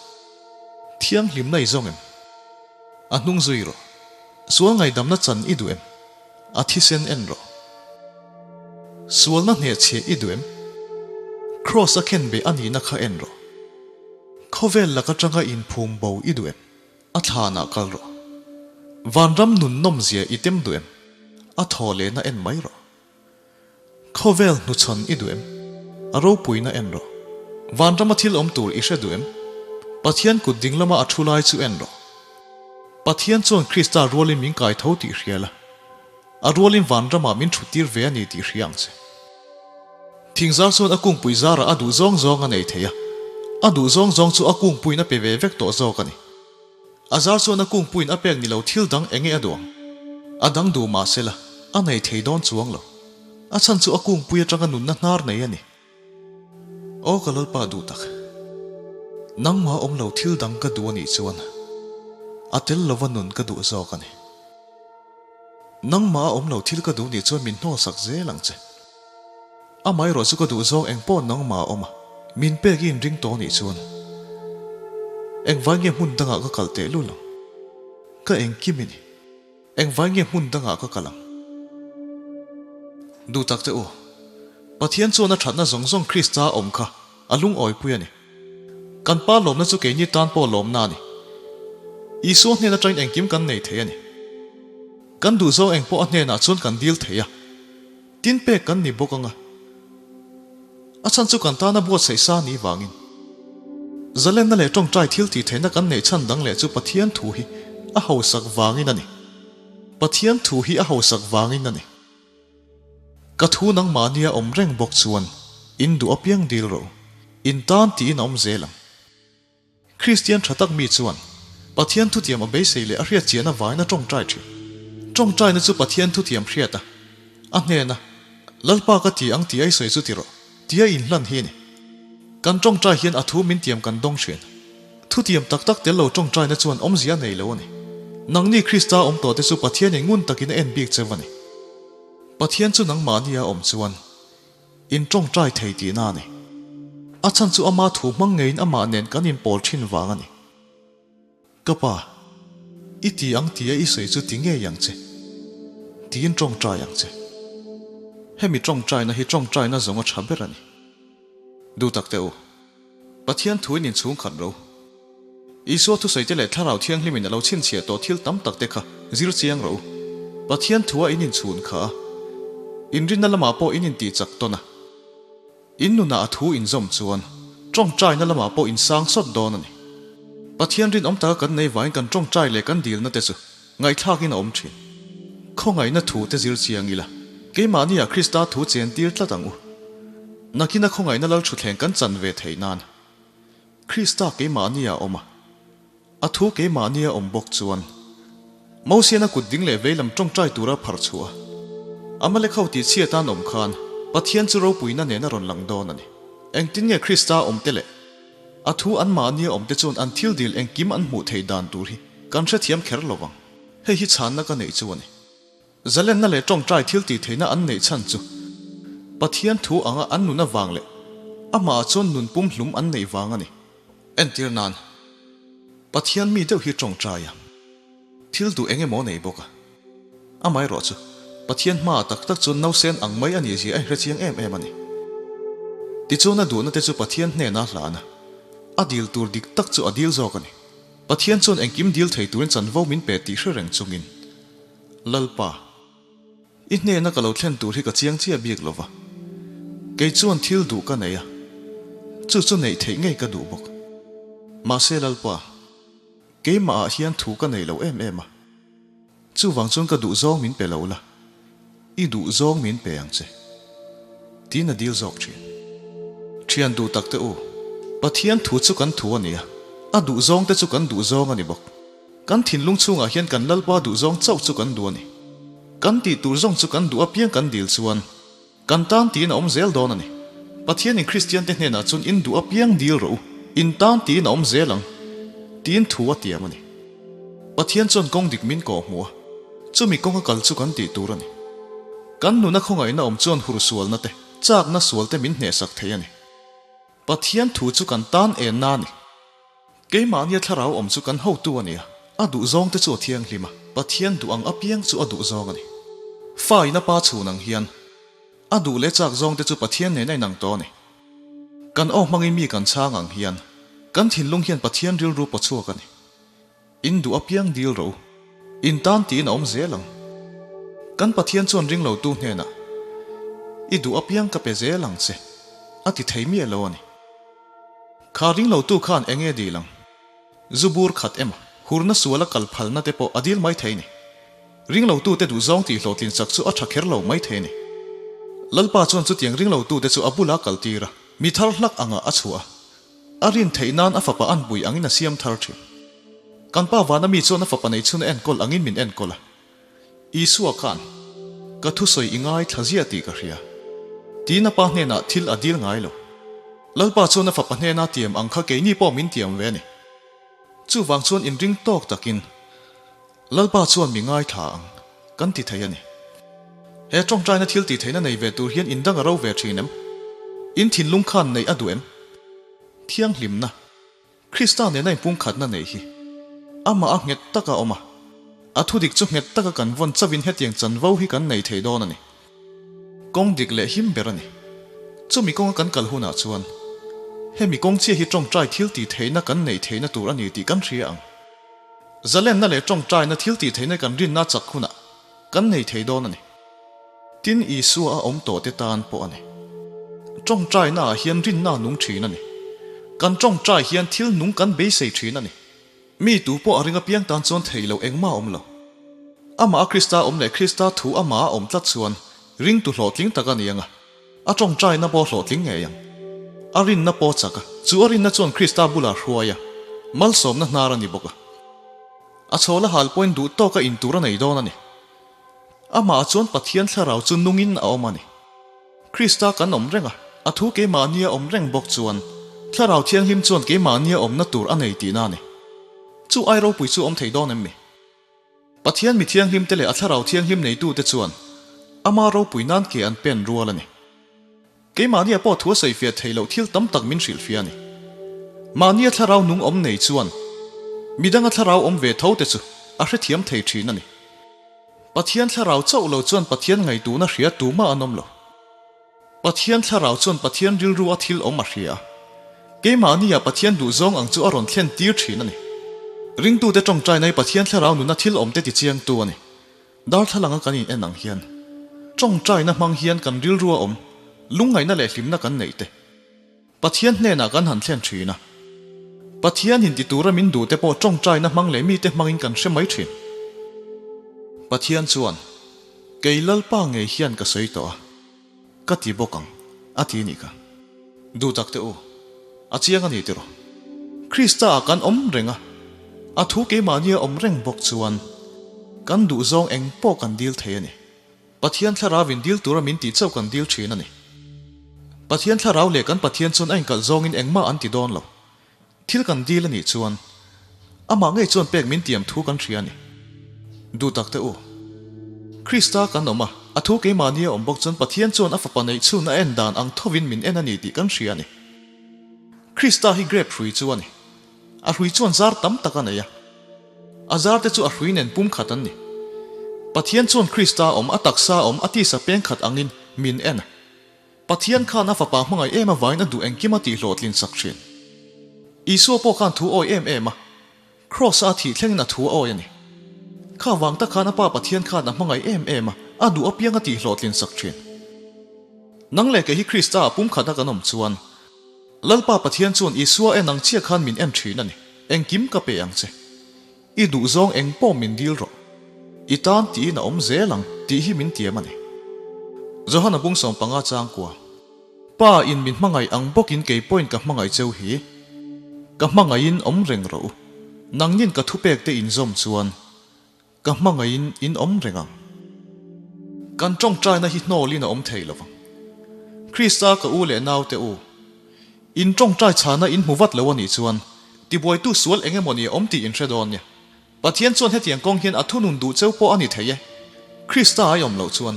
Thianghlimna i zawng em? A hnung zui rawh. Sual ngaihdamna chan i duh em? A thisen en rawh. Sualna hnehchhiah i duh em? Kraws a khen beh a nihna kha en rawh. Khawvel lak atanga inphum bo i duh em? A thlanah kal rawh. Vanram nun nawmzia i tem duh em? A thaw lehna en mai rawh. Khawvel hnuchhawn i duh em? A ropuina en rawh. Vanrama thil awm tur i hre duh em? Pathian kut ding lama a thu lai chu en rawh. Pathian chuan Krista rualin min kai tho tih hria la. A rualin vanramah min thuttir ve a ni tih hria ang che. Thingzar chuan a kungpui zarah a duh zawng zawng a nei thei a. A duh zawng zawng chu a kungpuiin a pe ve vek tawh zawk a ni. A zar chuan a kungpuiin a pek ni lo thil dang eng nge a duh ang? A dang duh mah sela, a nei thei dawn chuang lo. A chhan chu a kungpui atanga nunna hnar nei a ni. Aw ka Lalpa duh tak, nangmah awm lo thil dang ka duh a nih chuan a tel lova nun ka duh zawk a ni. Nangmah a awm lo thil ka duh nih chuan min hnawlsak zel ang che. Amaherawh chu ka duh zawng eng pawh nangmah a awm a, min pek i inring tawh nih chuan engvai nge hmun dangah ka kal teh lul ang? Ka engkim i ni. Engvai nge hmun dangah ka kal ang? Duh tak te u, Pathian chuan a thatna zawng zawng Krista a awm kha a lungawipui a ni. Kan Pa lawmna chu keini tan pawh lawmna a ni. Isua hnen atangin engkim kan nei thei a ni. Kan duhzawng eng pawh a hnenah chuan kan dil thei a, tin pek kan ni bawk ang a. A chhan chu kan tana buatsaih sa ni vangin. Zalenna leh tawngtai thil tih theihna kan neih chhan dang leh chu Pathian thu hi a hausak vangin a ni. Pathian thu hi a hausak vangin a ni. Ka thu nangmahnia awm reng bawk chuan in duh apiang dil rawh u, in tan tiin a awm zel ang. Kristian tha tak mi chuan Pathian thutiam a beisei leh a hriat chian avangin a tawngtai thin. Tawngtaina chu Pathian thutiam hriat a, a hnena Lalpa ka ti ang tih a i sawi chu ti rawh, tia inhlan hi a ni. Kan tawngtai hian a thu min tiam kan dawng thin. Thutiam tak tak tel lo tawngtaina chuan awmzia a nei lo a ni. Nangni Krista awm tawh te chu Pathianin ngun takin a en bik cheu a ni. Pathian chu nangmahnia awm chuan In tawngtai thei tihna a ni. A chhan chu ama thu hmang ngeiin amah nen kan inpawl thin vang a ni. Ka pa, i ti ang tia i sawi chu ti ngei ang che. Tiin tawngtai ang che. Hemi tawngtaina hi tawngtaina zawng a tha ber a ni. Duh tak teh u. Pathian thuin inchhung khat ro. Isua thusawi te leh Thlarau Thianghlimin a lo chhinchhiah tawh thil tam tak te kha zir chiang rawh u. Pathian thua in inchhun kha a inrinna lamah pawh in intih chak tawn a. In nunah a thu inzawm chuan tawngtaina lamah pawh in sang sawt dawn a ni. Pathian rinawm taka kan nei vangin kan tawngtai leh kan dilna te chu ngaihthlakin a awm thin. Khawngaihna thu te zir chiang ila, keimahniah Krista thu chen tir tlat ang u. Nakina khawngaihna lalthuthleng kan chan ve theih nan. Krista keimahnia awm a, a thu keimahnia awm bawk chuan Mosiana kut ding leh veilam tawngtai tura phar chhuah a, Amalek ho tih chhiat an awm khan Pathian chu ropuina nen a rawn lang dawn a ni. Engtin nge Krista awmte leh a thu anmahnia awmte chuan an thil dil engkim an hmuh theih dan tur hi kan hrethiam kher lo vang. Hei hi chhanna ka neih chu a ni. Zalenna leh tawngtai thil tih theihna an neih chhan chu Pathian thu anga an nun avang leh amahah chuan nun pumhlum an neih vang a ni. Entir nan, Pathian mi deuh hi tawngtai a, thil duh eng emaw nei bawk a. Amaherawh chu, Pathian hmaah tak tak chuan nausen ang mai a nih zia a inhre chiang em em a ni. Tichuan a duhna te chu Pathian hnena hlan a, a dil tur dik tak chu a dil zawk a ni. Pathian chuan engkim dil thei turin chanvo min pe tih hre reng chungin, Lalpa, i hnena ka lo thlen tur hi ka chiang chiah bik lova, kei chuan thil duh ka nei a, chu chu neih theih ngei ka duh bawk. Mahse Lalpa, keimahah hian thu ka nei lo em em a, chuvang chuan ka duh zawng min pe lo la, i duh zawng min pe ang che, tiin a dil zawk thin. Thian duh tak te u, Pathian thu chu kan thu a ni a, a duh zawng te chu kan duh zawng a ni bawk. Kan thinlung chhungah hian kan Lalpa duhzawng chauh chu kan duh a ni. Kan tih tur zawng chu kan duh apiang kan dil chuan kan tan tiin a awm zel dawn a ni. Pathianin Kristiante hnenah chuan in duh apiang dil rawh u, in tan tiin a awm zel ang tiin thu a tiam a ni. Pathian chuan kawng dik min kawh hmuh a, chumi kawnga kal chu kan tih tur a ni. Kan nuna khawngaihna awm chuan hursualna te, chakna sual te min hnehsak thei a ni. Pathian thu chu kan tan enna a ni. Keimahnia thlarau awm chu kan hotu a ni a, a duhzawng te chu a thianghlim a, Pathian duh ang apiang chu a duhzawng a ni. Fa in a pa chhun ang hian a duh leh chak zawng te chu Pathian nen a inang tawh a ni. Kan aw hmangin mi kan chhang ang hian kan thinlung hian Pathian rilru pawchhuak a ni. In duh apiang dil rawh u. In tan tiin a awm zel ang. Kan Pathian chuan ring lo tu hnenah, I duh apiang ka pe zel ang che, a ti thei miah lo a ni. Kha ring lo tu khan eng nge dil ang? Zu bur khat emaw, hurna suala kal phalna te pawh a dil mai thei ni. Ring lo tute duh zawng tih hlawhtlin chak chu a tha kher lo mai thei ni. Lalpa chuan chutiang ring lo tute chu a bula kal tir a, mi thar hlak angah a chhuah a. A rin theih nan a fapa an pui angin a siam thar thin. Kan pa vana mi chuan a fapa nei chhun a enkawl angin min enkawl a. Isua khan, Ka thusawi i ngai thla ziah tih ka hria. Tiin a pa hnenah thil a dil ngai lo. Lalpa chuan a fapa hnena tiam ang kha keini pawh min tiam ve a ni. Chuvang chuan inring tawk takin Lalpa chuan mi ngaithla ang kan ti thei a ni. He tawngtaina thil tih theihna nei ve tur hian indang a ro ve thin em? In thinlung khan neih a duh em? Thianghlimna, Krista nena inpumkhatna neih hi Amah a nghet taka awm a. A thudik chu nghet taka kan vawn chauhin hetiang chanvo hi kan nei thei dawn a ni. Kawng dik leh him ber a ni. Chumi kawnga kan kal hunah chuan hemi kawng chiah hi tawngtai thil tih theihna kan neih theihna tur a ni tih kan hria ang. Zalenna leh tawngtaina thil tih theihna kan rinna chak hunah kan nei thei dawn a ni. Tin, Isua a awm tawhte tan pawh a ni. Tawngtainaah hian rinna a nung thin a ni. Kan tawngtai hian thil nung kan beisei thin a ni. Mi tu pawh a ring apiang tan chuan thei lo engmah a awm lo. Amah a Krista awm leh Krista thu amah a awm tlat chuan ringtu hlawhtling tak a ni ang a, a tawngtaina pawh hlawhtling ngei ang. A rinna pawh chak a, chu a rinna chuan Krista bulah hruai a, malsawmna hnar a ni bawk a. A chhawl a hal pawhin duh tawka in tur a nei dawn a ni. Amah chuan Pathian thlarau chu nungin a awm a ni. Krista kan awm reng a, a thu keimahnia awm reng bawk chuan Thlarau Thianghlim chuan keimahnia awmna tur a nei tihna a ni. Chu ai ropui chu awm thei dawn em mi? Pathian mi thianghlimte leh a Thlarau Thianghlim neitute chuan ama ropui nan ke an pen rual a ni. Keimahnia pawh thu a sawifiah theih loh thil tam tak min hrilhfiah a ni. Mahnia thlarau nung awm nei chuan midanga thlarau awm ve tho te chu a hrethiam thei thin a ni. Pathian thlarau chauh lo chuan Pathian ngaihtuhna hria tumah an awm lo. Pathian thlarau chuan Pathian rilru a thil awm a hria a. Keimahnia Pathian duhzawng ang chu a rawn thlen tir thin a ni. Ringtute tawngtaina hi Pathian thlarau nuna thil awmte tichiangtu a ni. Darthlalanga kan in en ang hian tawngtaina hmang hian kan rilru a awm, lungngaihna leh hlimna kan neih te Pathian hnenah kan han thlen thin a. Pathian in ti tura min duh te pawh tawngtaina hmang leh mite hmangin kan hre mai thin. Pathian chuan, Kei Lalpa ngei hian ka sawi tawh a, ka ti bawk ang, a ti nih kha. Duh tak teh u, a chiang a ni tiraw? Krista ah kan awm reng a, a thu keimahnia awm reng bawk chuan kan duh zawng eng pawh kan dil thei a ni. Pathian thlarau in dil tura min tih chauh kan dil thin a ni. Pathian thlarau leh kan Pathian chuan a inkalh zawngin engmah an ti dawn lo. Thil kan dil a nih chuan amah ngei chuan pek min tiam thu kan hria a ni. Duh tak teh u. Krista kan awm a, a thu keimahni a awm bawk chuan Pathian chuan a fapa neih chhun a en dan ang thovin min en a ni tih kan hria a ni. Krista hi grape hrui chu a ni. A hrui chuan zar tam tak a nei a. A zar te chu a hrui nen pum khat an ni. Pathian chuan Krista awm, a taksa awm, a tisa peng khat angin min en a. Pathian khan a fapa hmangaih em avangin a duh engkim a tihhlawhtlin sak thin. Isua pawh khan thu awi em em a, Kraws-a a thih thlengin a thu a awi a ni. Kha vang tak khan a Pa Pathian khan a hmangaih em em a, a duh apiang a tihhlawhtlin sak thin. Nang leh kei hi Krista-ah pumkhat a kan awm chuan, Lalpa Pathian chuan Isua en ang chiah khan min en thin a ni. Engkim ka pe ang che. I duhzawng eng pawh min dil rawh. I tan tiin a awm zel ang tih hi min tiam a ni. Johana bung 15 changkua. Pa in min hmangaih ang bawkin kei pawhin ka hmangaih cheu hi. Ka hmangaihin awm reng rawh u. Nangnin ka thupek te inzawm chuan ka hmangaihin in awm reng ang. Kan tawngtaina hi hnawlin a awm thei lo vang. Krista ka u leh naute u. In tawngtai chhana in hmu vat lo a nih chuan tibuaitu sual eng emaw ni a awm tih in hre dawn nia. Pathian chuan hetiang kawng hian a thunun duh cheu pawh a ni thei e. Krista ai awm loh chuan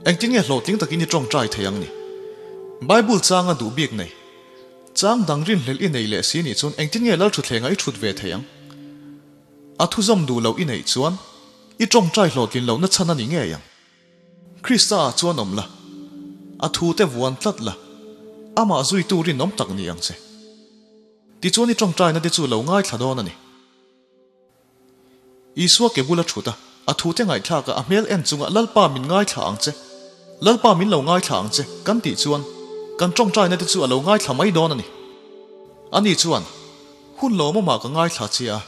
engtin nge hlawhtling takin i tawngtai thei ang ni? Bible changa duh bik nei, chang dang rinhlelh i nei leh si nih chuan engtin nge Lalthuthlenga i thut ve thei ang? A thuzawm duh loh i neih chuan i tawngtai hlawhtlin lohna chhan a ni ngei ang. Krista ah chuan awm la, a thute vuan tlat la, amah zuitu rinawm tak ni ang che. Tichuan i tawngtaina te chu lo ngaithla dawn a ni. Isua ke bula thut a, a thute ngaihthlak a, a hmel en chunga Lalpa min ngaithla ang che, Lalpa min lo ngaithla ang che kan tih chuan kan tawngtaina te chu a lo ngaithla mai dawn a ni. Ani chuan, Hun lawmawmah ka ngaithla che a,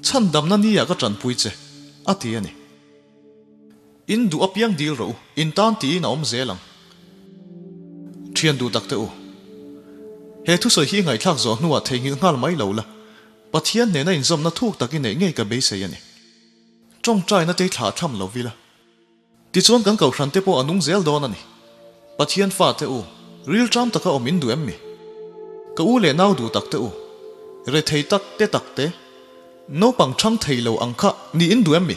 chhandamna ni ah ka tanpui che, a ti a ni. In duh apiang dil rawh u, in tan tiin a awm zel ang. Thian duh tak teh u. He thusawi hi i ngaihthlak zawh hnuah theihnghilh nghal mai lo la, Pathian nena inzawmna thuk tak i neih ngei ka beisei a ni. Tawngtaina te i thlah tham lo vila. Tichuan kan kohhran te pawh a nung zel dawn a ni. Pathian fa te u, rilṭam taka awm in duh em mi? Ka u leh nau duh tak te u, rethei tak te tak te, Naupang ṭhang thei lo ang kha ni in duh em mi?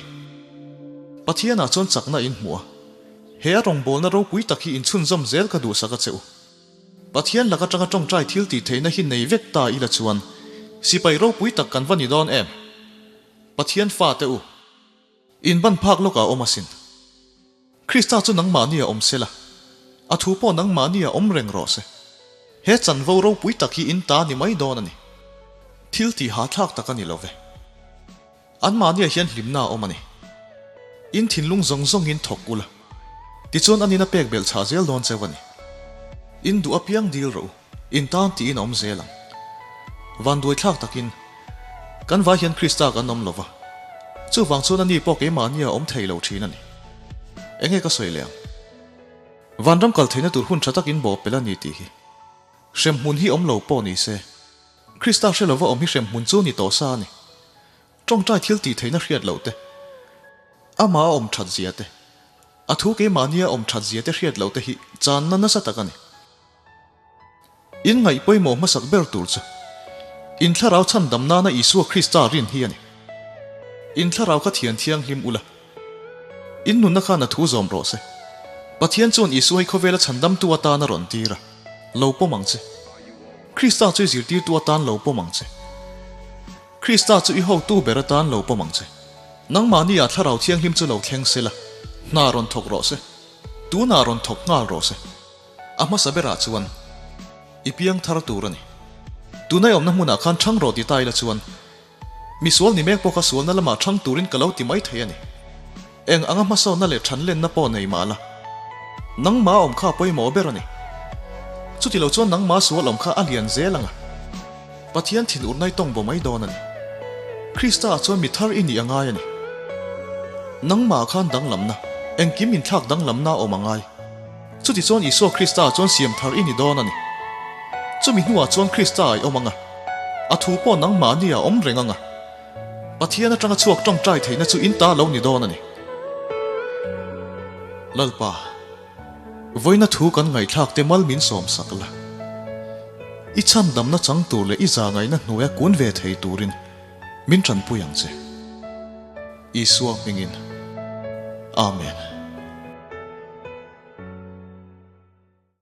Pathianah chuan chakna in hmu a, he a rawngbawlna ropui tak hi inchhunzawm zel ka duhsak a che u. Pathian lak aṭanga ṭawngṭai thil tih theihna hi nei vek ta ila chuan sipai ropui tak kan va ni dawn em? Pathian fate u! In ban phak lawkah a awm asin. Krista chu nangmahni a awm sela, a thu pawh nangmahni a awm reng rawh se. He chanvo ropui tak hi in ta ni mai dawn a ni. Thil tih hahthlak tak a ni lo ve. Anmahniah hian hlimna a awm a ni. In thinlung zawng zawngin thawk ula, tichuan anin a pek belh chhah zel dawn cheu a ni. In duh apiang dil rawh u, in tan tiin a awm zel ang. Vanduaithlak takin, kan vai hian Krista kan awm lo va, chuvang chuan ani pawh keimahnia awm thei lo thin a ni. Enge ka sawi leh ang? Vanram kal theihna tur hun tha takin bawhpelh a ni tih hi. Hremhmun hi awm lo pawh ni se, Krista hre lova awm hi hremhmun chu ni tawh sa a ni. Tawngtai thil tih theihna hriat loh te, amah a awm that zia te, a thu keimahnia awm that zia te hriat loh te hi channa nasa tak a ni. In ngaih pawimawh hmasak ber tur chu in thlarau chhandam nana Isua Krista rin hi a ni. In thlarau kha thian thianghlim ula, in nunna khan a thu zawm rawh se. Pathian chuan Isua hi khawvela chhandamtu atan a rawn tir a, lo pawm ang che. Krista chu i zirtirtu atan lo pawm ang che. Krista chu i hotu ber atan lo pawm ang che. Nangmahni ah Thlarau Thianghlim chu lo thleng se la, hna rawn thawk rawh se. Tunah rawn thawk nghal rawh se. A hmasa berah chuan i piang thar tur a ni. Tunai awmna hmunah khan chhang rawh ti ta ila chuan misual ni mek pawh kha sualna lamah chhang turin ka lo ti mai thei a ni. Eng anga hmasawnna leh thanlenna pawh nei mah la, nangmah awm kha a pawimawh ber a ni. Chuti lo chuan nangmah sual awm kha a lian zel ang a, Pathian thinurnai tawng bo mai dawn a ni. Krista ah chuan mi thar i nih a ngai a ni. Nangmah ah khan danglamna, engkim inthlak danglamna a awm a ngai. Chuti chuan Isua Krista ah chuan siam thar i ni dawn a ni. Chumi hnuah chuan Krista ah i awm ang a, a thu pawh nangmahni ah a awm reng ang a. Pathian atanga chhuak tawngtai theihna chu in ta lo ni dawn a ni. Lalpa, vawiina thu kan ngaihthlak te mal min sawm sak la. I chhandamna chang tur leh i zahngaihna hnuaia kun ve thei turin min tanpui ang che. Isua hmingin. Amen.